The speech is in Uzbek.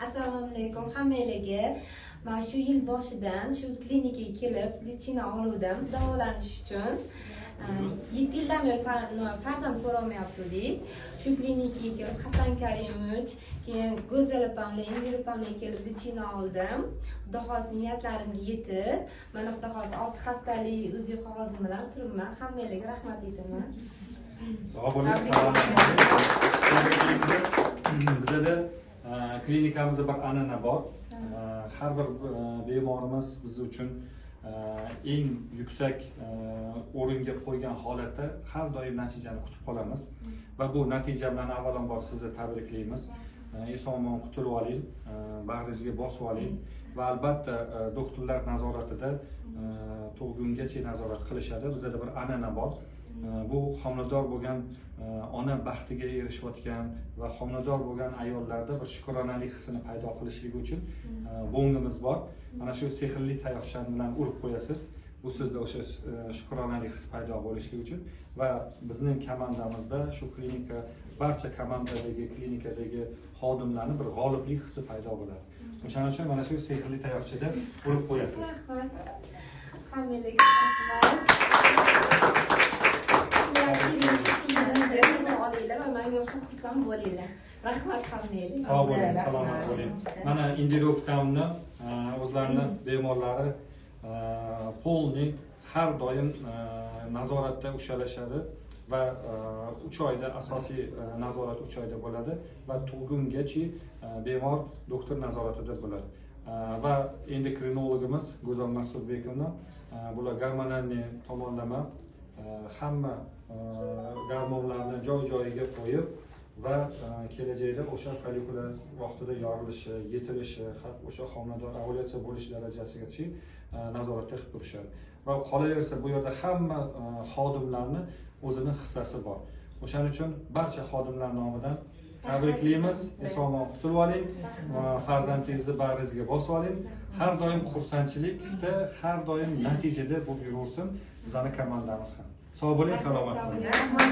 Assalomu alaykum hammanglarga. Man shu yil boshidan shu klinikaga kelib лечение oluvdim davolanish uchun. 7 yildan beri farzand ko'rolmayaptik. Shu klinikaga kelib Hasan Karimovich, keyin Go'zal opam bilan, Indira opam bilan kelib лечение oldim. Xudo xohlasa niyatlarimga yetib, mana xudo xohlasa 6 haftalik УЗИ qog'ozim bilan turibman. Hammanglarga rahmat aytaman. Sog' bo'ling, salomat bo'ling. Bizada klinikamizda bir an'ana bor. Har bir bemorimiz biz uchun eng yuksak o'ringa qo'ygan holatda har doim natijani kutib qolamiz. Va bu natija bilan avvalambor sizni tabriklaymiz. Eson omon qutulib oling, bag'ringizga bosib oling va albatta doktorlar nazoratida tug'gungacha nazorat qilishadi. Bizada bir an'ana bor. Bu homilador bo'lgan ona baxtiga erishayotgan va homilador bo'lgan ayollarda bir shukronalik hissini paydo qilishligi uchun bongimiz bor. Mana shu sehrli tayoqcha bilan urib qo'yasiz. Bu sizda o'sha shukronalik his paydo bo'lishligi uchun va bizning komandamizda shu klinika barcha komandadagi klinikadagi xodimlarni bir g'oliblik hissi paydo bo'ladi. O'shaning uchun mana shu sehrli tayoqchada urib qo'yasiz. Rahmat. Hammalarga rahmat. Olinglar va menga o'xshab xursand bo'linglar. Rahmat hammangizga. Sog' bo'ling, salomat bo'ling. Mana Indira opamni o'zlarini bemorlari полный har doim nazoratda ushalashadi va 3 oyda asosiy nazorat 3 oyda bo'ladi va tug'gungacha bemor doktor nazoratida bo'ladi. Va endokrinologimiz Go'zal Maqsudbekovna bular gormonalniy tomonlama hamma gormonlarni joy-joyiga qo'yib va kelajakda o'sha follikullar vaqtida yorilishi, yetilishi, o'sha homilador ovulyatsiya bo'lish darajasigacha nazoratda qilib turishadi. Va qolaversa bu yerda hamma xodimlarni o'zini hissasi bor. O'shaning uchun barcha xodimlar nomidan tabriklaymiz. Eson omon qutulib oling, farzandingizni bag'ringizga bosib oling. Har doim xursandchilikda, har doim natijada bo'lib yuraversin bizning komandamiz ham. Sog' bo'ling, salomat bo'ling. Rahmat.